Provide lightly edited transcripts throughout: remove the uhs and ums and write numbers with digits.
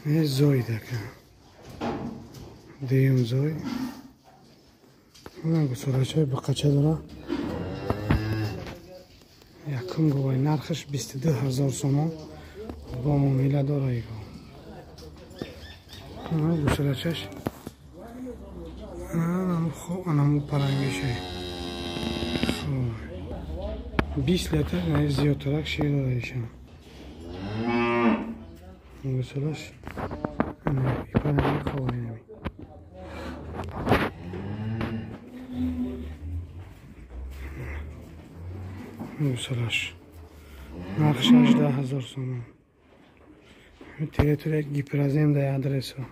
Зоидака. Дуюм зой. Гусолачаи бақача дора. Якум говай нархаш 22 000 сомон бо муомила дора и гов. Гусолачаш анаму парангише. 20 литр зиёдтарак шир дора ишам. Гусолаш паранги ховай. Гусолаш нархш 18 000 сомон. Территория Гиперазем дай адресо.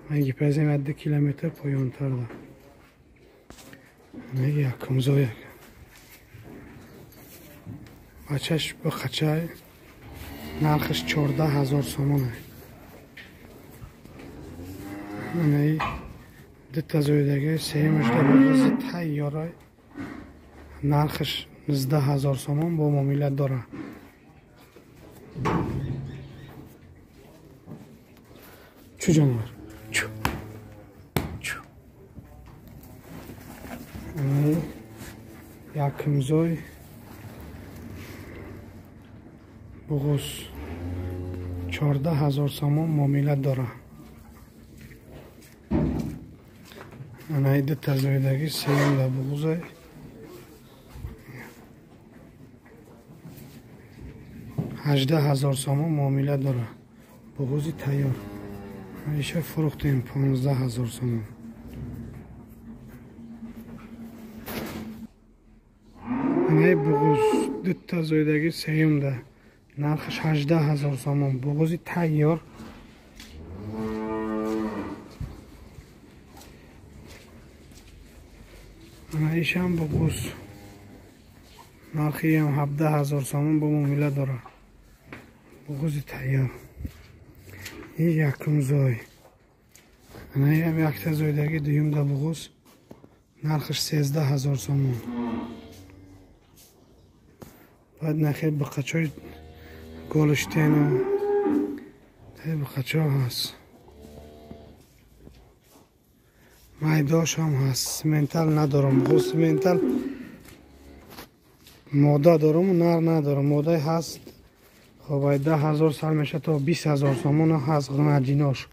Гиперазем 2 километр поёнтар да. Якум зояк. Бачаш бақачай нархш 14 000 сомон. Анаи дитта зоидаги сеюмашда буғузи тайёрай нархш 19 000 сомон бо муомила дора. Чу ҷонвар? Чу. Чу. Якум зой буғуз 14 000 сомон муомила дора. Анаи дитта зоидаги сеюмда буғузай 18 000 сомон муомила дора. Буғузи тайёр. Иша фурӯхтем 15 000 сомон. Анаи буғуз дитта зоидаги сеюмда нархаш 18 000 сомон. Буғузи тайёр. Ишам буғуз нархиам 17 000 сомон бо муомила дора. Буғузи тайёр. И якум зой. Анаям якта зойдаги дуюмда буғуз нархаш 13 000 сомон. Баъд нахи бақачои голштену таи бақачо ҳаст. Майдош ҳам ҳаст. Симентал надорам. Буғуз симентал мода дорам, нар надорам. Модаи ҳаст. Хоб, 10 000 сар меша то 20 000 сомон ҳаст ғнаҷинош.